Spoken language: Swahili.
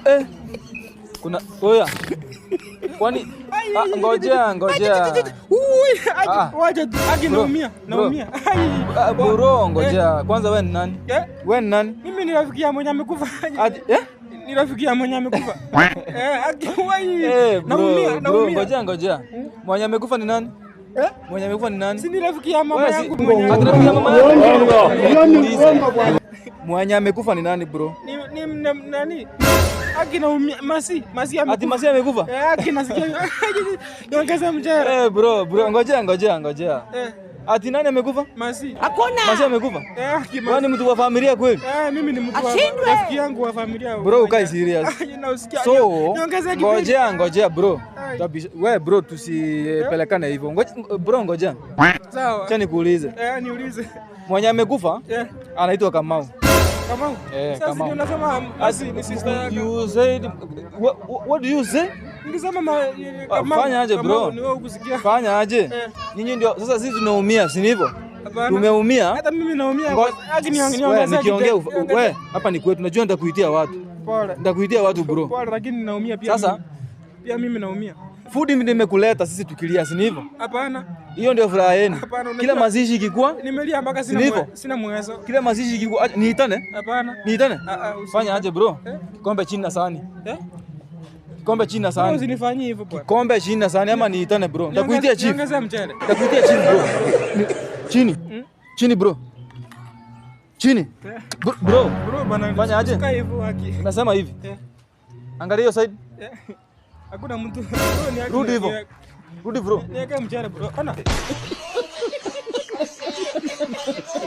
Eh. Kuna oya. Kwani ngojea ngojea. Wacha aki naumia, naumia. Ah, bro, ngojea. Kwanza wewe ni nani? Eh? Wewe ni nani? Mimi ni rafiki ya mwenye amekufa. Ati eh? Ni rafiki ya mwenye amekufa. Eh, aki wai. Eh, bro, Naumia, bro, naumia. ngojea ngojea. Mwenye amekufa ni nani? Eh? Mwenye amekufa ni nani? Si ni rafiki ya mama Wewe si- yangu mwenye. Ati rafiki ya mama yako? Niulize. Mwenye amekufa ni nani, bro? Ni nani? Aki naumia, Masi, Masi amekufa. Ati Masi amekufa? Eh, aki nasikia. Niongeze mchele. Eh, bro, bro, ngojea ngojea ngojea. Eh, Ati nani amekufa? Masi. Masi amekufa? Eh, aki Wewe ni Masi. mtu wa familia kweli? Eh, mimi ni mtu wa Ashindwe. rafiki yangu wa familia. Bro, ukai serious. Ai, nausikia. So, Niongeze kipindi. ngojea ngojea bro. Ai. We bro, tusipelekane hivyo. Ngoja bro, ngojea. Sawa. Acha nikuulize. Eh, niulize. Mwenye amekufa Eh, anaitwa Kamau. Kamau. Eh, Sasa Kamau. ndio unasema Masi ni sister yako. You said what do you say? Nilisema Kamau. Fanya aje, bro? Kamau, ni wewe ukusikia. Fanya aje? Eh. Nyinyi ndio sasa sisi tunaumia, si ndivyo? Hapana. Tumeumia. Hata mimi naumia. Aki We, niongezee nikiongea we, hapa ni kwetu. Najua nitakuitia watu. Pole. Nitakuitia watu bro. Pole, lakini naumia pia. Sasa mimi. Pia mimi naumia. Food ndio imekuleta sisi tukilia, si ndivyo? Hapana. Hiyo ndio furaha yenu. Hapana, unajua- Kila mazishi ikikuwa, Nimelia mpaka Si ndivyo? sina mwezo. Kila mazishi ikikuwa, niitane? Hapana. Niitane? Ah, ah, Fanya aje bro? Eh? Kikombe chini na sahani. Eh? Kikombe chini na Wewe sahani. usinifanyie hivyo bwana. Kikombe chini na sahani ama niitane bro? Nitakuitia chief. Niongezee mchele. Nitakuitia chini bro. Chini. Chini bro. Chini. Bro, bro. Bro bana. Fanya aje? Usikae hivyo haki. Nasema hivi. Eh. Angalia hiyo side. Eh. Hakuna mtu. Bro, ni haki. Rudi hivyo. Rudi bro. Niweke mchele bro. Ona.